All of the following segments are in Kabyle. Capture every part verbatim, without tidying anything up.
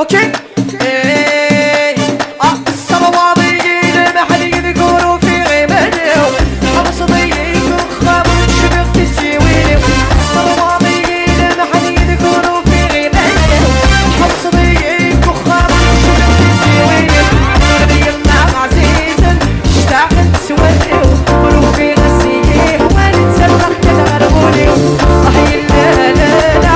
اوكي. ايه. اه، الصلوات يجي المحل يذكروا في غيبانيو. حفظ ضيق وخام وتشبق في السيويني. الصلوات يجي المحل يذكروا في غيبانيو. حفظ ضيق وخام وتشبق في السيويني. غير يما عزيزا، اشتاق نتسواليو. قلوبي غسيلي، هو نتسلخ كذا غرغولي. آه، يلا، لا، لا.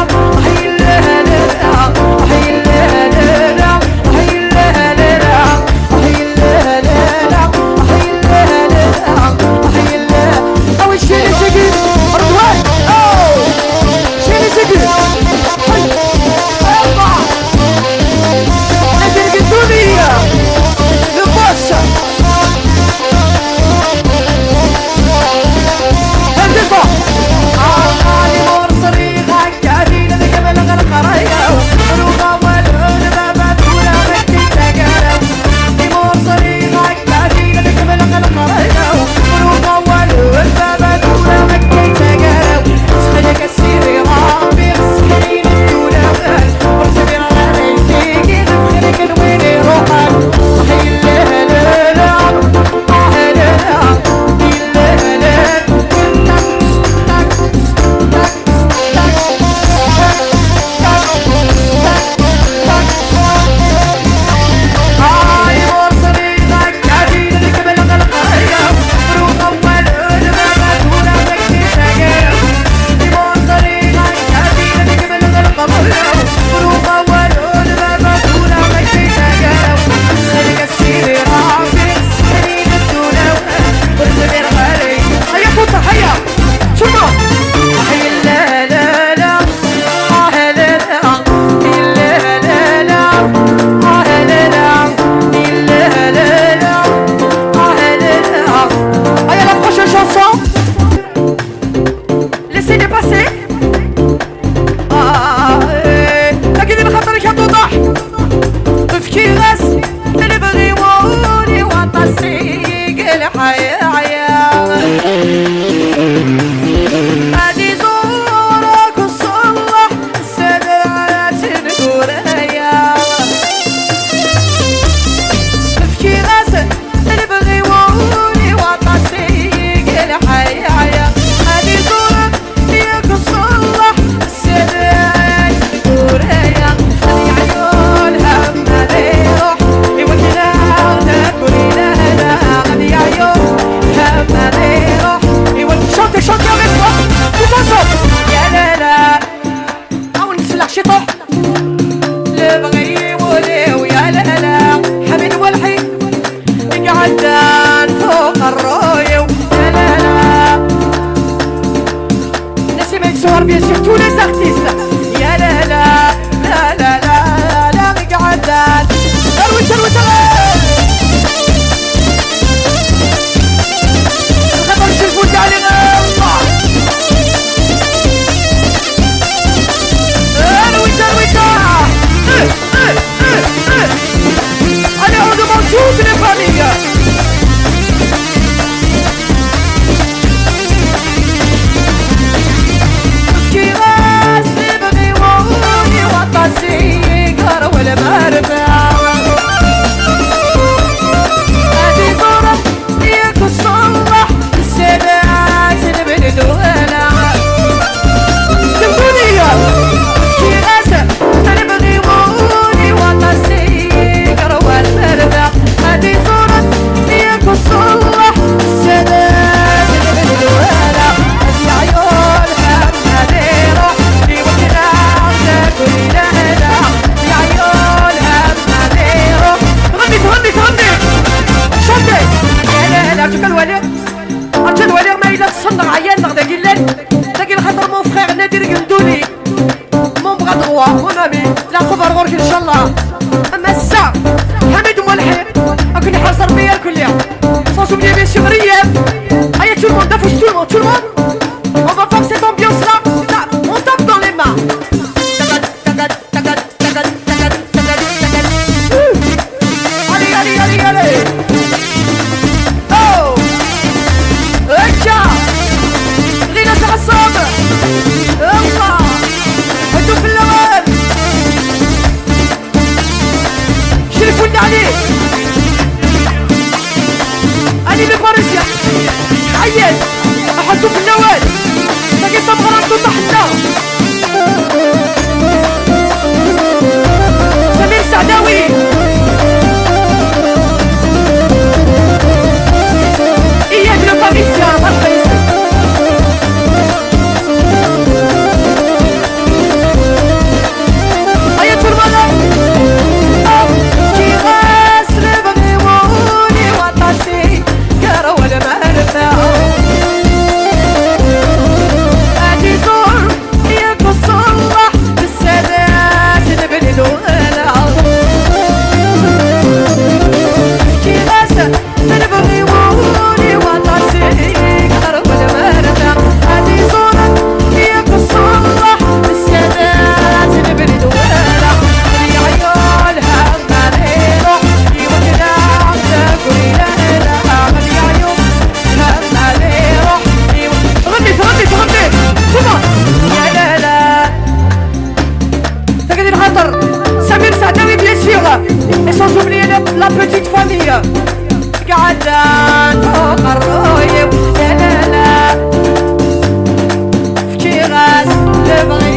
هيا فوطة، هيا. Tout le monde. هيا لا، لا، لا. آه، لا، لا. لا، لا، لا. آه، لا، لا. لا، لا، لا. آه، لا، لا. هيا la prochaine chanson. Laissez-les passer. آه، إيه. لكن اللي خاطرك يا توضح. فكيراس، اللي بغي وولي وطاسي يقلع يا عيال. غادي يزورك وصلح السادات الكورية. فكيراس، اللي بغي وولي وطاسي يقلع يا عيال. غادي يزورك ياك صلح السيرات الكورية. غادي عيون هم ما يروح يوكلها تاكل لنا. غادي عيون هم ما يروح يوكل. Chantez, chantez avec moi. Tous ensemble. يا لا لا. أو نسلح شي طوح. لبغي ولي ويا لا لا. حميد والحي. قعدان فوق الروي ويا لا لا. نسيم يتصور bien sûr tous les artistes. يا لا لا، لا لا لا لا، قعدان. اروي، اروي، اروي. الخطر شوفوا تاع لي الله. اروي، اروي، اروي. Allez, on demande toutes les familles. كيفاش تبغي وولي وطاسي يقرا والبرد. هذه صورة ياك الصلح السبات البلد ولا. كملوا ليا. كيفاش تبغي وولي وطاسي يقرا والبرد. هذه صورة ياك الصلح السادات البلد ولا. هذه عيون هم هذه روح. في وجهنا تاكل لا لا. هذه عيون هم هذه روح. غني، غني، غني. شدي. يا لا لا، شكرا الوالي. أرجو الوالي ما إلا تصنع عيان نغدا قلال. تاكي الخاطر mon frère نادر قندولي. Mon bras droit, mon ami, la خبر غورك إن شاء الله. أما السا حميد ملحي، أكون حاضر بيا الكل. Sans oublier bien sûr Riyad. هيا tout le monde, دافوس tout le monde, tout le monde. On va faire cette ambiance là. Tac, on tape dans les mains. Tac, tac, tac, tac, tac, tac, tac, tac, tac. Allez, allez, allez, allez. Oh. هكا. بغينا تعصب. يلا. هدو في اللون. Samir Saadawi, bien sûr. Et sans oublier le- la petite famille. Qɛeddent uqerruy-iw, la, la, la. Fkiɣ-as lebɣi